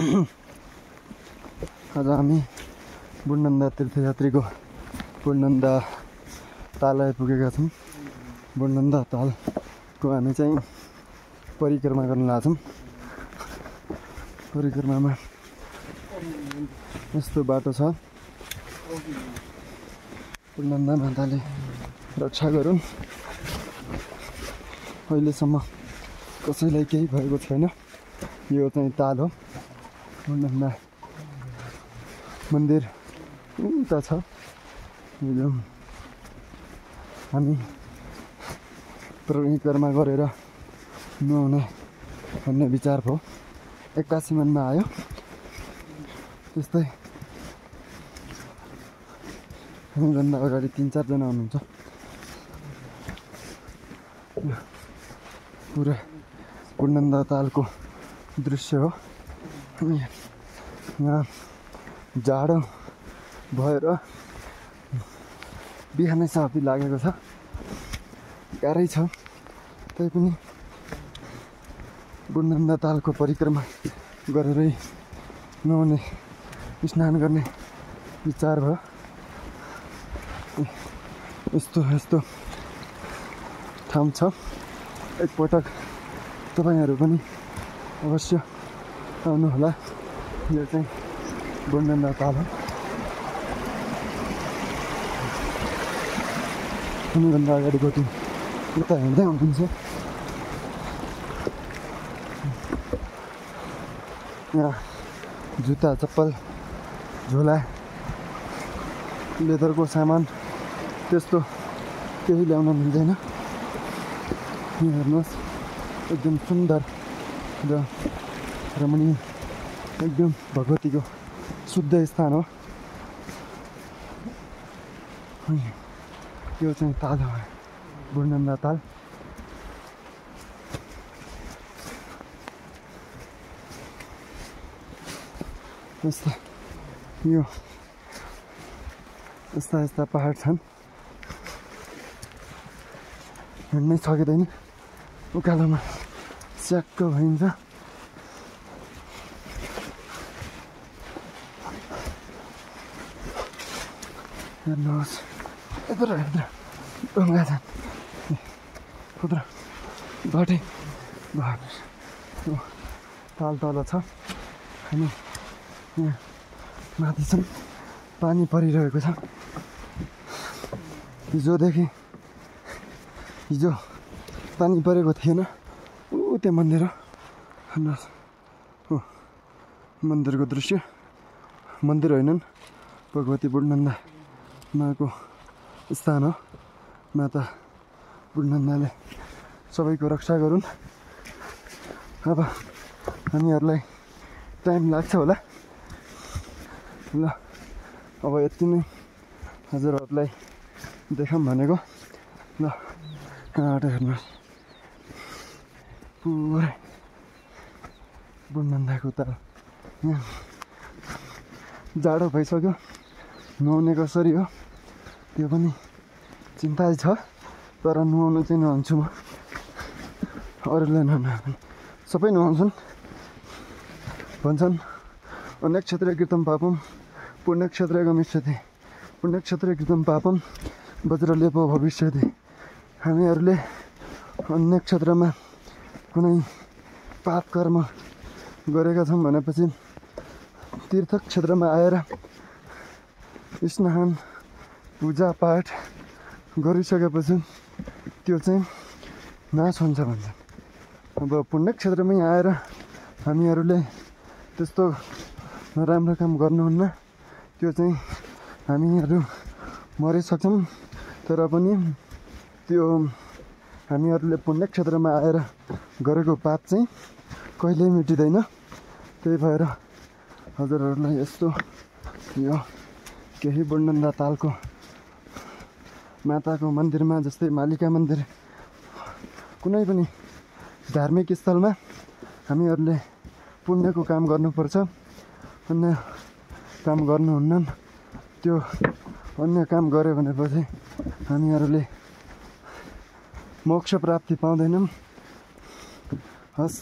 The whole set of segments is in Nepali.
आज हामी बुढनन्दा तीर्थयात्रीको बुढनन्दा ताल आइपुगेका छौँ। बुढनन्दा तालको हामी चाहिँ परिक्रमा गर्न लाग्छौँ। परिक्रमामा यस्तो बाटो छ। बुढनन्दा माताले रक्षा गरून्। अहिलेसम्म कसैलाई केही भएको छैन। यो चाहिँ ताल हो। बुढनन्दा मन्दिर उता छ। हामी परिक्रमा गरेर नुहाउने भन्ने विचार भयो। 81 मनमा आयो। त्यस्तै हामीभन्दा अगाडि 3-4 जना हुनुहुन्छ। पुरा बुढनन्दा तालको दृश्य हो। यहाँ जाडो भएर बिहानै सर्दी लागेको छ। गाह्रै छ। तैपनि बुढनन्दा तालको परिक्रमा गरेरै नुहाउने स्नान गर्ने विचार भयो। यस्तो ठाउँ छ। एकपटक तपाईँहरू पनि अवश्य आउनुहोला। यो चाहिँ बुढनन्दा ताल हो। हामीभन्दा अगाडिको टिम उता हिँड्दै हुनुहुन्छ। यहाँ जुत्ता, चप्पल, झोला, लेदरको सामान त्यस्तो केही ल्याउन मिल्दैन। यहाँ हेर्नुहोस्, एकदम सुन्दर र रमणीय, एकदम भगवतीको शुद्ध स्थान हो। यो चाहिँ ताल हो, बुढनन्दा ताल। यस्ता पहाड छन्। हिँड्नै सकिँदैन। उकालोमा स्याक्क भइन्छ। हेर्नुहोस्, यत्रो ढुङ्गा छन्। खुद्रा बाटै ताल तल छ। हामी यहाँ माथिसम्म पानी परिरहेको छ। हिजो पानी परेको थिएन। त्यो मन्दिर हो। हेर्नुहोस्, मन्दिरको दृश्य। मन्दिर होइनन्, भगवती बुढनन्दा माको स्थान हो। माता बुढनन्दाले सबैको रक्षा गरून्। अब हामीहरूलाई टाइम लाग्छ होला। ल, अब यति नै हजुरहरूलाई देखाऊँ भनेको। ल, कहाँबाट हेर्नुहोस्, पुरै बुढनन्दाको ताल। यहाँ जाडो भइसक्यो। नुहाउने कसरी हो त्यो पनि चिन्ता छ। तर नुहाउनु चाहिँ नुहाउँछु म। अरूले ननुहाउने सबै नुहाउँछन्। भन्छन् अन्यक्षेत्रे कृतं पापं पुण्यक्षेत्रे गमिष्यति, पुण्यक्षेत्रे कृतं पापं वज्रलेपो भविष्यति। हामीहरूले अन्य क्षेत्रमा कुनै पाप कर्म गरेका छौँ भनेपछि तीर्थ क्षेत्रमा आएर स्नान पूजापाठ गरिसकेपछि त्यो चाहिँ नाश हुन्छ भन्छन्। अब पुण्यक्षेत्रमै आएर हामीहरूले त्यस्तो नराम्रो काम गर्नुहुन्न। त्यो चाहिँ हामीहरू मरिसक्छौँ। तर पनि त्यो हामीहरूले पुण्यक्षेत्रमा आएर गरेको पाप चाहिँ कहिल्यै मेटिँदैन। त्यही भएर हजुरहरूलाई यस्तो यो केही बुढनन्दा तालको माताको मन्दिरमा, जस्तै मालिका मन्दिर, कुनै पनि धार्मिक स्थलमा हामीहरूले पुण्यको काम गर्नुपर्छ। अन्य काम गर्नुहुन्न। त्यो अन्य काम गऱ्यो भनेपछि हामीहरूले मोक्ष प्राप्ति पाउँदैनौँ। हस्,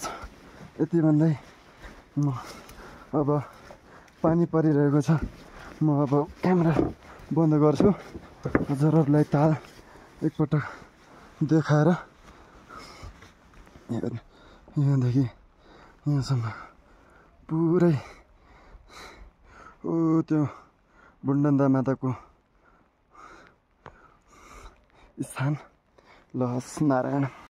यति भन्दै म अब पानी परिरहेको छ। म अब क्यामेरा बन्द गर्छु। हजुरहरूलाई ताल एकपटक देखाएर यहाँदेखि यहाँसम्म पुरै त्यो बुन्डन्दा माताको स्थान ल हस् नारायण।